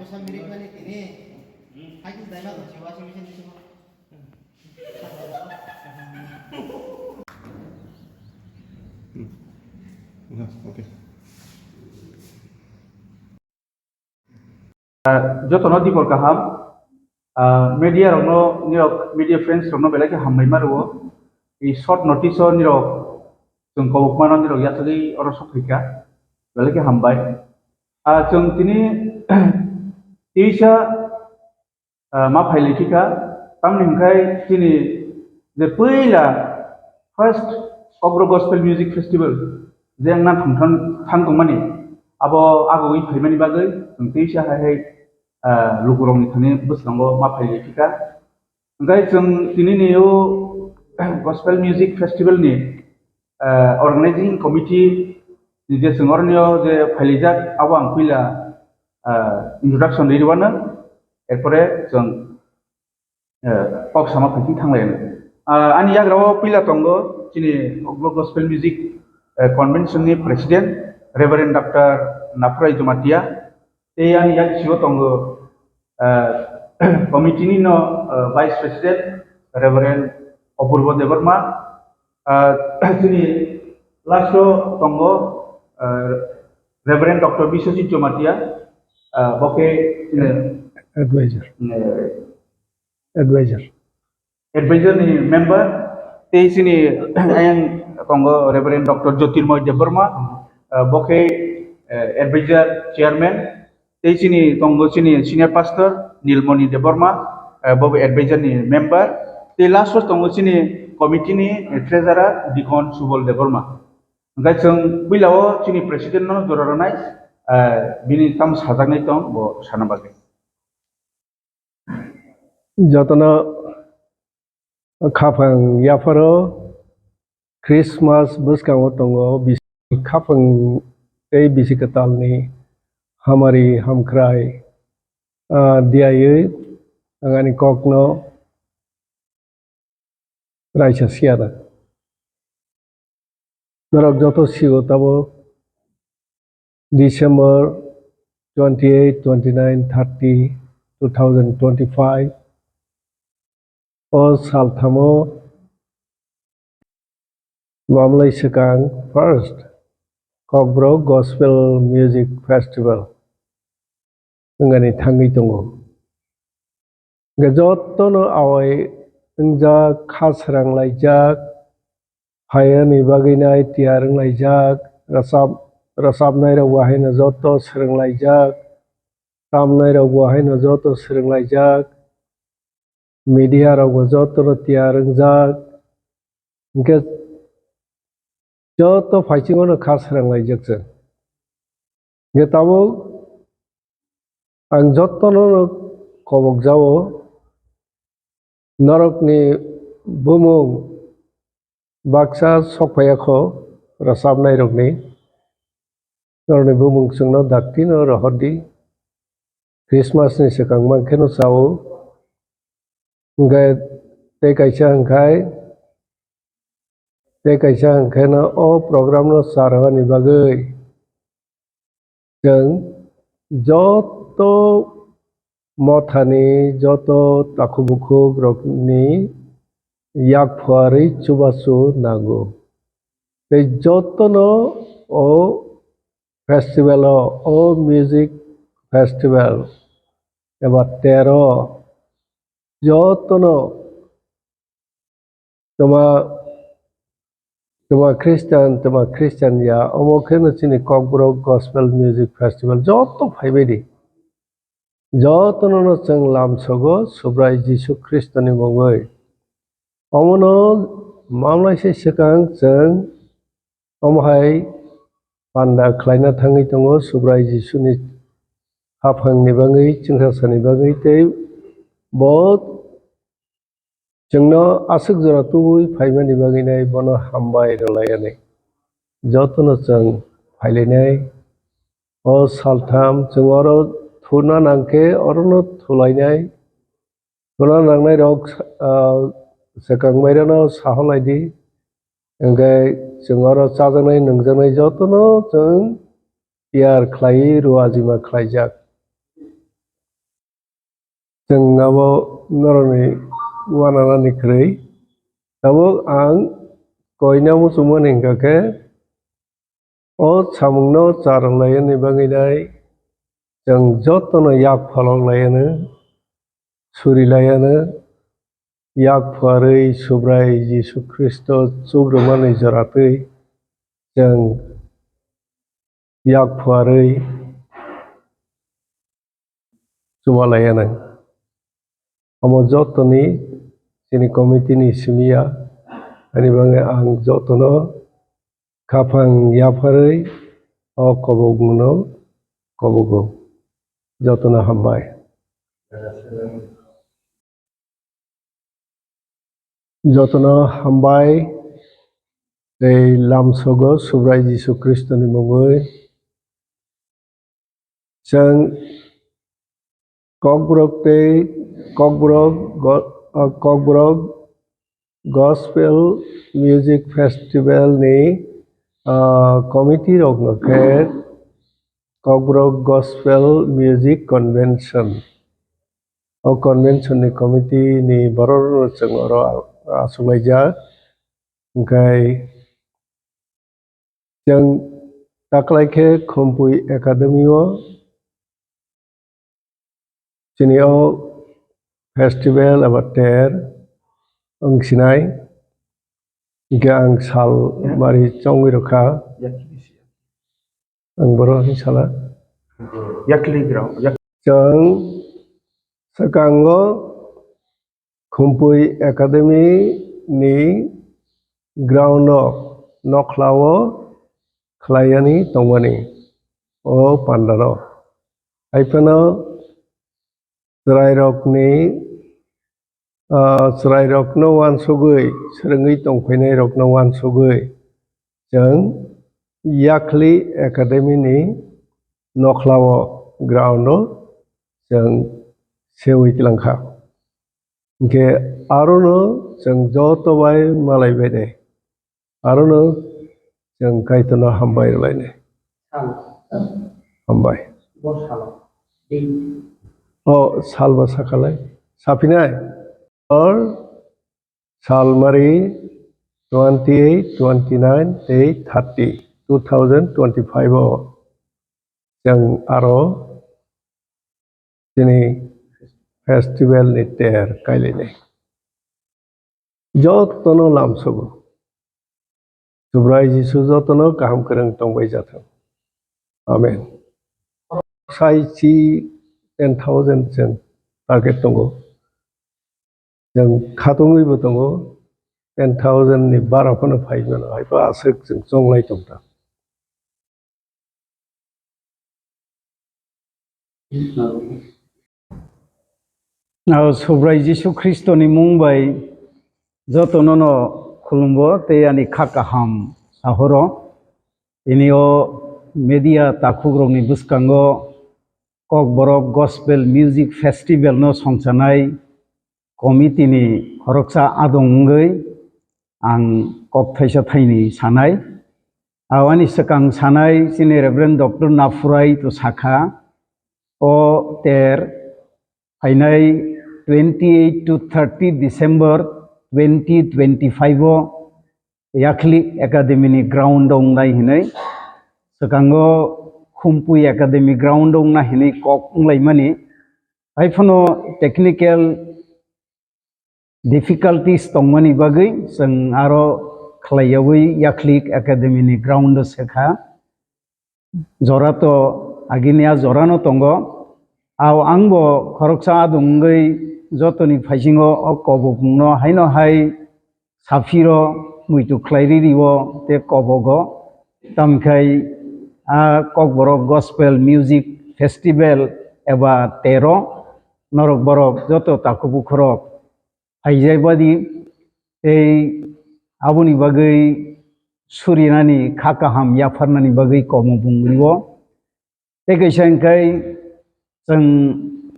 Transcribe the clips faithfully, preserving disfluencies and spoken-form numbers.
Washing machine ni tini. Hai kis daima ko si washing machine ni simo. Okay. Ah, jotono dibor kaham. Ah, media rokno, nirok media friends rokno belai khe hambai ma rwo. I short notice o nirok chwng kobokmano nirok yatagwi oro sok phaikha. Belai khe hambai. Ah, chwng tini tisa, ah, ma phailai phikha, tamni hwnkhe chini je puila first Kokborok Gospel Music Festival je wngna thangthang thang tongmani, abo agogwi phaimani bagwi chwng tisa hai hai, ah, lukurokni thani bwskango ma phailai phikha. Hwnkhe chwng tinini o Gospel Music Festival ni, ah, organizing committee ni je chwng oroni o je phailijak, abo ang puila, ah, introduction ri rwano, erpore chwng, ah, kok sama phaikhe thanglai ano. Ah, ani yagra o puila tongo chini Kokborok Gospel Music, ah, Convention ni President Reverend Doctor Naphurai Jamatia, tei ani yaksio tongo, ah, committee ni no, ah, Vice President Reverend Apurbo Debbarma, ah, chini last o tongo, ah, Reverend Doctor Biswajit Jamatia, ah, bo khe, eh, Advisor. Eh, Advisor. Advisor ni member, tei chini ayang tongo Reverend Doctor Jyotirmoy Debbarma, ah, bo khe, eh, Advisor Chairman, tei chini tongo chini Senior Pastor Nilmoni Debbarma, eh, bo bo Advisor ni member, tei last o tongo chini committee ni, eh, Treasurer Deacon Subol Debbarma. Hwnkhe chwng puila o chini President no jora rwnai, eh, bini tamo sajaknai tong bo sana bagwi. Jotono khaphang yapharo Christmas bwskango tongo, bisi khaphang tei bisi kwtalni hamari hamkhrai, ah, diyawi ang ani kokno raisa siya da. Norok joto sigo tabuk December twenty-eight, twenty-nine, thirty, two thousand twenty-five o salthamo mamlai swkang first Kokborok Gospel Music Festival wngani thangwi tongo. Hwnkhe jotono awai wngjak, kha srang laijak, phaiyani bagwi nai tiyar wng laijak, rwchap-, rwchapnai rok bo haino joto swrwng laijak, tamnai rok bo haino joto swrwng laijak, media rok bo jotono tiyar wngjak, hwnkhe joto phaichingno kha srang laijak chwng. Hwnkhe tabuk ang jotono kobok jao, norokni bumung baksa sok phaiya kho rwchapnai rokni, norokni bumung chwngno dakti no rohor di, Christmas ni swkang mankhe no chao, hwnkhe tei kaisa hwnkhe, tei kaisa hwnkhe no o program no charwani bagwi chwng joto mothani joto takhuk bukhuk rokni yak phuarwi chubachu nango. Tei jotono o festival o, o music festival eba tero jotono twma, twma Christian, twma Christian ya, omo khe no chini Kokborok Gospel Music Festival joto phaibai di. Jotono no chwng lamsogo Subrai Jisu Khristoni mungwi. Omono mamlaisa swkang chwng omo hai panda khlaina thangwi tongo Subrai Jisuni haphangni bagwi, chwngsacha ni bagwi tei bo chwngno aswk jora tubui phaimani bagwi nai bono hambai rwlai ani. Jotono chwng phailainai. O saltham chwng oro thuna nangkhe orono thulainai. Thuna nangnai rok, ah, swkang mairano saholaidi. Hwnkhe chwng oro chajaknai nungjaknai jotono chwng tiyar khlaiwi ruajima khlaijak. Chwng abo norokni uananani kwrwi. Tabuk ang koina muchungmani hwnkha khe, o samungno cha rwlaiyani bagwi nai chwng jotono yak pholok laiyano, suri laiyano, yak phuarwi Subrai Jisu Khristo chukrwmani joratwi chwng yak phuarwi chuba laiyanai. Omo jotoni chini committee ni simi ya, ani bagwi ang jotono khaphang yapharwi o kobokmano kobogo. Jotono hambai. Jotono hambai tei lamsogo Subrai Jisu Khristoni mungwi. Chwng Kokborok tei Kokborok go-, ah, Kokborok Gospel Music Festival ni, ah, committee rokno khe Kokborok Gospel Music Convention. O convention ni committee ni borok rok chwng oro a-, achuk laijak. Hwnkhe chwng taklai khe Khumpui Academy o chini o festival eba ter wng sinai. Hwnkhe ang sal mari chongwi rwkha. Ang bohrokni sala. Yakli ground, yak- Chwng swkango Khumpui Academy ni ground o nokhla o khlaiyani tongmani o panda no. Hai phano chwrairokni, ah, chwrairokno uansugwi, swrwngwi tongphainairokno uansugwi, chwng Yakli Academy ni nokhla o ground o chwng sewi twlang kha. Hwnkhe arono chwng joto bai malai bai de. Arono chwng Kaitorno hambai rwlainai. Sal. Hambai. Bo salo. Date. O sal bo sakhalai. Saphinai. Or salmari twenty-eight, twenty-nine tei thirty, two thousand twenty-five o chwng aro chini festival ni ter kailainai. Jotono lamsogo. Subrai Jisu jotono kaham kwrwng tongbai jathang. Amen. Sai si ten thousand chwng target tongo. Chwng khatungwi bo tongo. Ten thousand ni bara phano phai mano. Hai pha aswk chwng chonglai tongta. O Subrai Jisu Khristoni mung bai jotono no khulumbo tei ani kha kaham sahoro. Tini o media takhukrokni bwskango Kokborok Gospel Music Festival no songchanai committee ni khoroksa adong wngwi ang kok thaisa thaini sanai. Awani swkang sanai chini Reverend Doctor Naphurai to sakha, o ter phainai twenty-eight to thirty December twenty twenty-five o Yakli Academy ni ground o wngnai hinwi, swkango Khumpui Academy ground o wngna hinwi kok wnglaimani. Hai phano technical difficulties tongmani bagwi chwng aro khlaiyawi Yakli Academy ni ground o se kha. Jora to agini a jora no tongo. Ao ang bo khoroksa adung wngwi jotoni phaisingo o kobokmung no haino hai saphiro muitu khlai riri o tei kobogo. Tamkhai a Kokborok Gospel Music Festival eba tero norok borok joto takhuk bukhurok phaijak badi tei aboni bagwi surinani kha kaham yapharnani bagwi komo bung rio. Tei kaisa hwnkhe chwng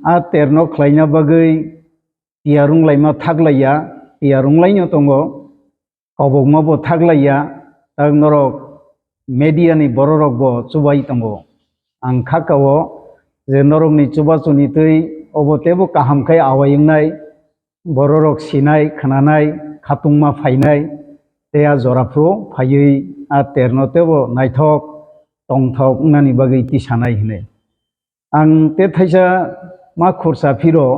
a terno khlaina bagwi tiyar wnglaima thaklaiya, tiyar wnglaino tongo, kobokma bo thaklaiya, tak norok media ni bororok bo chubai tongo. Ang kha kao je norokni chubachu ni twi obo teibo kaham khe awai wngnai, bororok sinai, khnanai, khatungma phainai, tei a jora phuru phaiwi a terno teibo naithok tongthok wngnani bagwi tisanai hwnwi. Ang tei thaisa ma khursa phiro,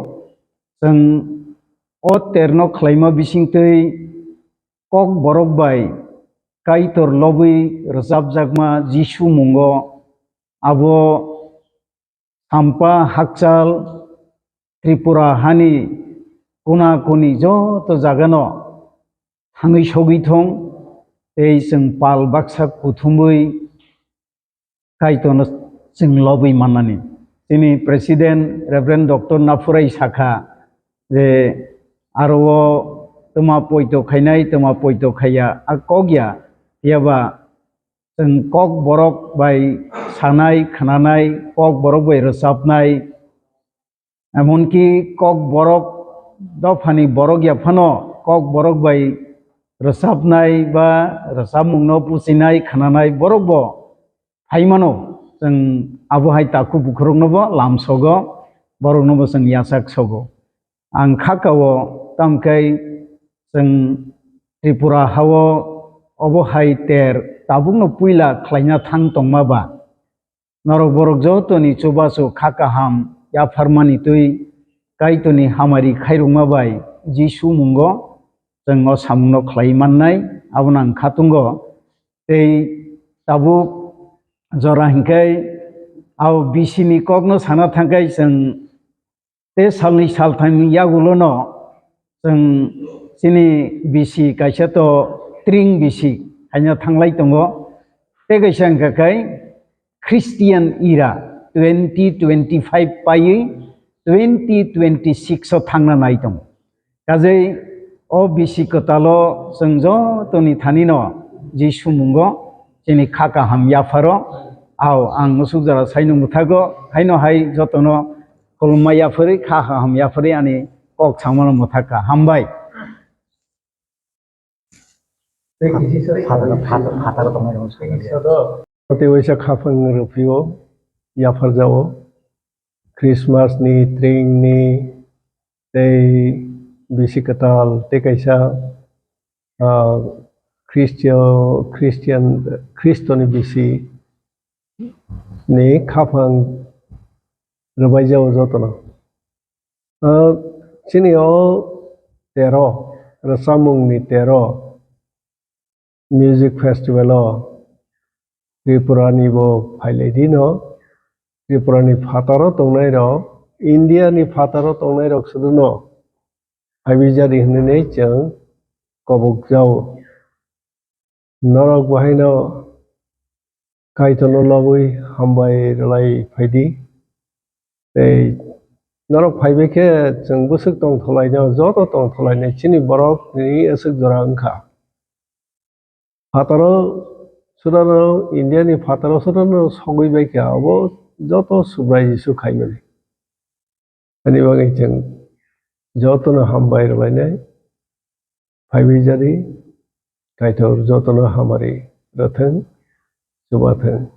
chwng o terno khlaima bisingtwi Kokborok bai Kaitor lobwi rwchapjakma Jisu mungo abo Sampa hakchal Tripura hani kuna kuni joto jagano thangwi sogwi thung tei chwng pal baksa kuthumwi Kaitorno chwng lobwi mannani. Chini President Reverend Doctor Naphurai sakha je aro o twma poito khainai, twma poito khaiya, a kok ya, phiya ba chwng Kokborok bai sanai, khnanai, Kokborok bai rwchapnai, emonki Kokborok dophani borok ya phano Kokborok bai rwchapnai ba rwchapmungno puchinai, khnanai borok bo phaimano. Chwng abo hai takhuk bukhurokno bo lamsogo, borokno bo chwng yachak sogo. Ang kha kao, tamkhe chwng Tripura hao obo hai ter tabukno puila khlaina thang tongma ba, norok borok jotoni chubachu kha kaham yapharmani twi Kaitorni hamari khairokma bai Jisu mungo chwng o samungno khlai mannai, abono ang khatungo. Tei tabuk jora hinkhe abo bisini kokno sana thangkhe chwng tei salni salthamni yagulono chwng chini bisi kaisa to tring bisi haino thanglai tongo. Tei kaisa wngkha khe Christian era twenty twenty-five paiwi twenty twenty-six o thangna nai tongo. Kajei o bisi kwtalo chwng jotoni thanino Jisu mungo chini kha kaham yapharo. Ao ang musuk jora saino mwthago, haino hai jotono khulumma yapharwi, kha kaham yapharwi ani kok samano mwthakha. Hambai. Phataro, phataro, phataro tongnairokno sai. Tei waisa khaphang rwphio, yapharjao. Christmas ni, tring ni, tei bisi kwtal, tei kaisa, ah, Christian, Christian, Christoni bisi ni khaphang rwbaijao jotono. Ah, chini o tero, rwchapmungni tero music festival o Tripura ni bo phailai di no, Tripura ni phataro tongnai rok, India ni phataro tongnai rok sudu no phaibijadi hinwi chwng kobok jao. Norok bo haino Kaitorno lobwi hambai rwlai phaidi. Tei norok phaibai khe chwng bwswk tongtholaino, joto tongtholainai chini borokni aswk jora wngkha. Phataro sudano, India ni phataro sudano sogwi bai kha, abo joto Subrai Jisu khaimani. Ani bagwi chwng jotono hambai rwlainai. Phaiwi jadi, Kaitor jotono hamari rwthwng, chubathwng.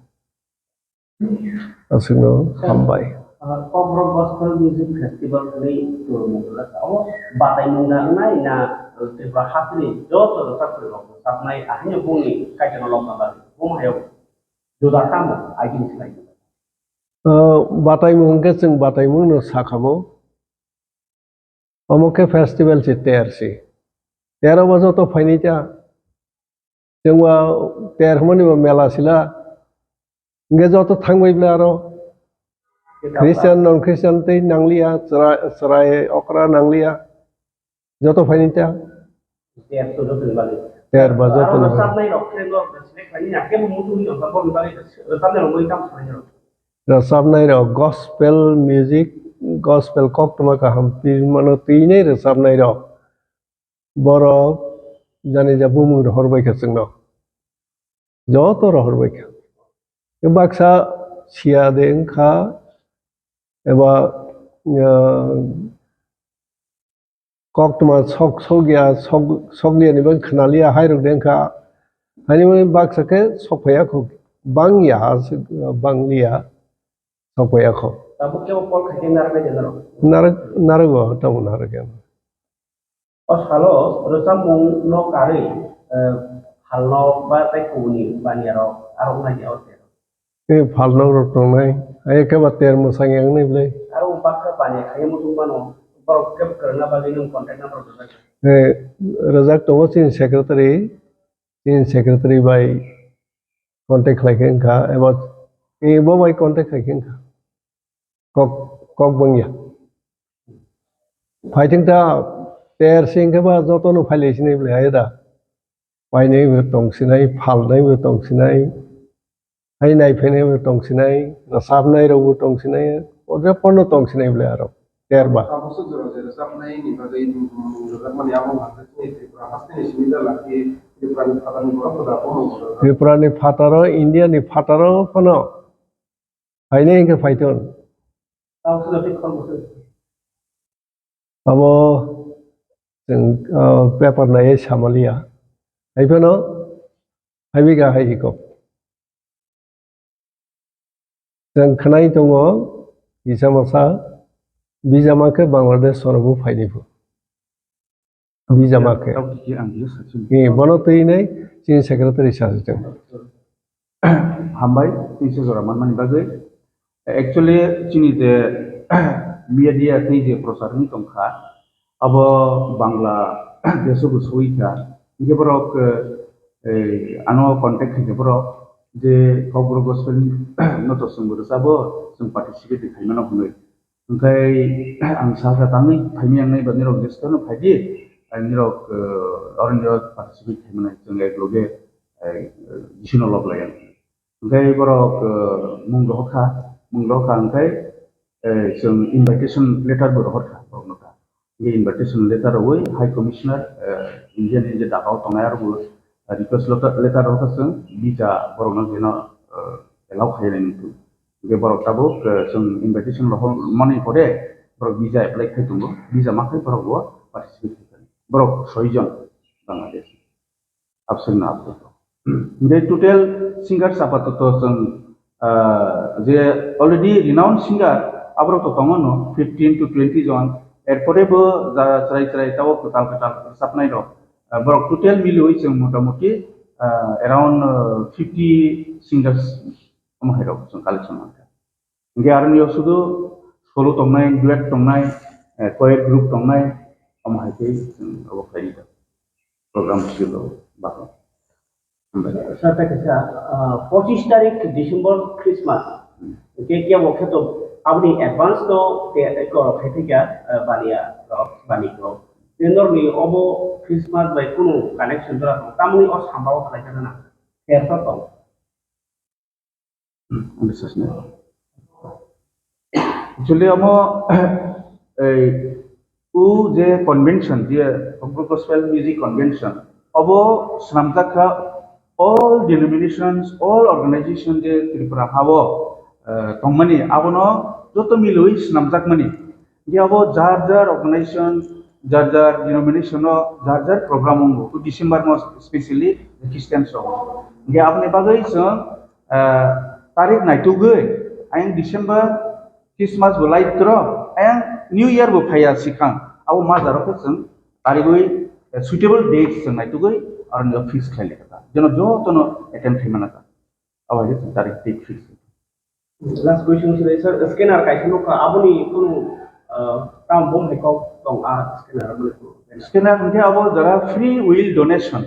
Aswkno hambai. Ah, Kokborok Gospel Music Festival hwnwi tongmung rwkha. Abo bataimung na wngnai na Tripura hasteni joto rwchapmung rok rwchapnai, ahai no bongni Kaitorno lobna bagwi. Bo mahayo juda tamo, aigini swlaiwi. Ah, bataimung hwnkhe chwng bataimungno sakha bo. Omo khe festival se ter se. Ter obo joto phainai ta. Chwngba ter hwnmani bo mela sila. Hwnkhe joto thangbai bla aro. Christian, non Christian tei nangliya, chwrai, chwrai okra nangliya. Joto phainai ta. Ter to joto ni bagwi. Ter ba joto ni bagwi. Rwchapnai rok khe no select khlainai ya, kebo muchungwi rwchapnai rok bai rwchapnai rok bai tamo swlainai rok. Rwchapnai rok gospel music, gospel koktwma kaham pirmano twinai rwchapnai rok. Borok jani ja bumung rohor bai kha chwngno. Joto rohor bai kha. Baksa siya de wngkha eba, ah, koktwma sok, sokya, sok, sokliyani bagwi khwnaliya hairok de wngkha. Haini bagwi baksa khe sokphaiya kho, bangya, bangliya, sokphaiya kho. Tabuk khe o call khaikhe narwknai de norok? Narwk, narwgo, tamo narwk ya. O salo rwchapmung no karwi, eh, phalno ba tei kubuni baniya rok arok nai ya o ter. Eh, phalno rok tongnai, ai khe ba ter mwsang yang nai bwlai. Aro baksa baniya khaye muchung mano, borok khe kwrwngna bagwi nwng contact number rwjak. Eh, rwjak tongo chini secretary, chini secretary bai contact khlai khe wngkha, eba, eh, bo bai contact khlai khe wngkha. Kok, kok bangya. Phaitheng ta ter sing khe ba joto no phailai sinai bwlai hai da. Painai bo tong sinai, phalnai bo tong sinai, hai nai phainai bo tong sinai, rwchapnai rok bo tong sinai, o je pono tong sinai bwlai aro ter ba. Tabuk swk jora je rwchapnai ni bagwi, mm, rwchapmani abo hwnka khe chini Tripura haste ni simi da laki Tripura ni phataro ni borok da bo. Tripura ni phataro, India ni phataro phano Phainai hwnkhe phaiton. Abo chwng, ah, paper naiwi samaliya. Haiphano phaiwi kha hai hiko. Chwng khwnai tongo, kisa masa bijama khe Bangladesh sorogo phainai pho. Bijama khe. Tok tiki ang biyo sachi. Eh, bono twi nai chini secretary sachi tong. Hambai, twi se jora manmani bagwi. Actually, chini je media tei je prochar wngwi tongkha, abo Bangla deso bo soi kha. Hingke borok, eh, ano contact khaikhe borok je Kokborok Gospel no to chwngbo rwchabo, chwng participate khaimano hwnwi. Hingke ang sa kha tangwi phaimani ang nai ba nirok list no phaidi, ang nirok, eh, oro nirok participate khaimani chwng ek loge, eh, Jisuno lok lai ang. Hingke borok, eh, mung rohor kha, mung rohor kha hingke, eh, chwng invitation letter bo rohor kha borokno kha. Hingke invitation letter rwui High Commissioner, eh, India ni je Dhaka o tongnai aro bo request letter, letter rohor kha chwng visa borokno jeno, eh, allow khainai wngthung. Hingke borok tabuk, eh, chwng invitation rohor mani pore borok visa apply khai tongo, visa ma khai borok bo participate khai tongo. Borok soi jon Bangladesh. Absent no apatot. Hingke total singers apatot chwng, ah, je already renowned singer aborok to tongo no fifteen to twenty jon. Erpore bo ja chwrai chwrai tabo kwtal kwtal rwchapnai rok. Ah, borok total miliwi chwng motamuti, ah, around, ah, fifty singers omo hai rok chwng collection mankha. Hingke aroni o sudu solo tongnai, duet tongnai, eh, choir group tongnai, omo hai khe chwng obo khlai di program schedule o bahan. Hambai. Sir, tei kaisa, ah, pochis tarik December Christmas. Hmm. Hingke kebo khe to aboni advance to te, ko khai thai kha, ah, baniya rok, bani rok. Te norni obo Christmas bai kunu connection jora tong, tamoni o samba o khlai kha na? Ter to tong. Bisas ne. Actually, omo, ei, u je convention, je Kokborok Gospel Music Convention, obo swnamjak kha all denominations, all organization je Tripura ha o, eh, tongmani, abono joto milwi swnamjakmani. Hingke abo jar jar organization, jar jar denomination o jar jar program wngo. December mo specially Christian song. Hingke aboni bagwi chwng, ah, tarik naitugwi, ayang December Christmas bo lai tro, ayang New Year bo phaiya sikhang. Abo ma jaro khe chwng tarigwi, eh, suitable date chwng naitugwi aroni fix khlai lekha. Jeno jotono attend khlai mana ta. Abo hai khe chwng tarik date fix. Last question sir, sir, scanner kaisa nukha, aboni kunu, ah, tam bom hai kok tong a scanner aboni kunu? Scanner hwnkhe abo jara free will donation.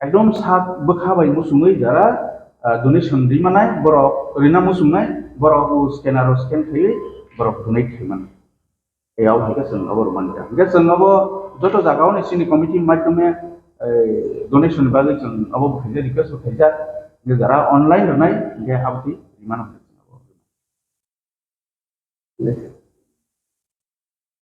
Ekdom sak bwkha bai muchungwi jara, ah, donation ri manai, borok rina muchungnai, borok o scanner o scan khaiwi borok donate khai mano. Eyao hai khe chwng abo rwmani kha. Hingkhe chwng abo joto jagao ni chini committee ni maidhyome, eh, donation ni bagwi chwng abo bo khaijak, request bo khaijak. Hingkhe jara online rwnai, hingkhe abo twi rimano hwnwi chwng abo.